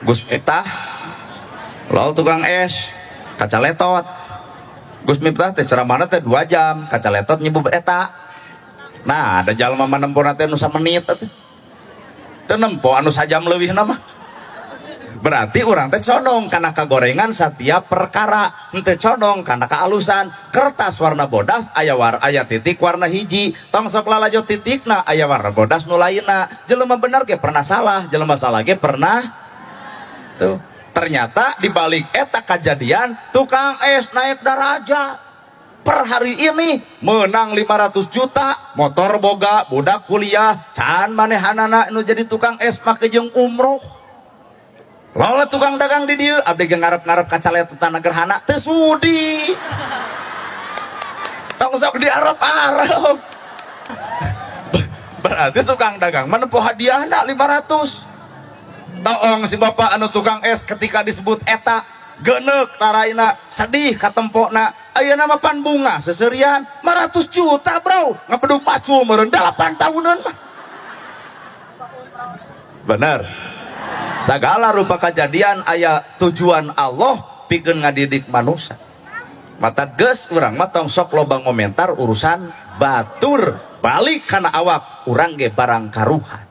Gus Miftah lol tukang es kacaletot. Gus Miftah teh ceramahna teh 2 jam, kacaletot nyebut eta. Nah, ada jalma manempona teh nu samenit atuh. Teu nempo anu sajam leuwihna mah. Berarti urang teh condong kana kagorengan setiap perkara, henteu condong kana kaalusan. Kertas warna bodas aya war aya titik warna hiji, tong sok lalajo titikna aya warna bodas nu lainna. Jelema bener ge pernah salah, jelema salah ge pernah. Tuh. Ternyata di balik eta kejadian tukang es naik darajat. Per hari ini menang 500 juta, motor boga, budak kuliah, can manehanana nu jadi tukang es make jeung umroh. Lola tukang dagang di dieu, abdi ge ngarep-ngarep kacaletutan gerhana teu sudi. Tong sok diarep-arep. Berarti tukang dagang mah nempo hadiahna 500. Toong si bapak anu tukang es ketika disebut eta genek taraina sedih katempokna. Ayeuna mah pan bunga seserian 500 juta bro, ngapeduk pacul meureun 8 tahunan mah. Bener. Segala rupa kejadian aya tujuan Allah pikeun ngadidik manusia. Mata geus urang mah tong sok loba ngomentar urusan batur, balik kana awak urang ge barang karuhan.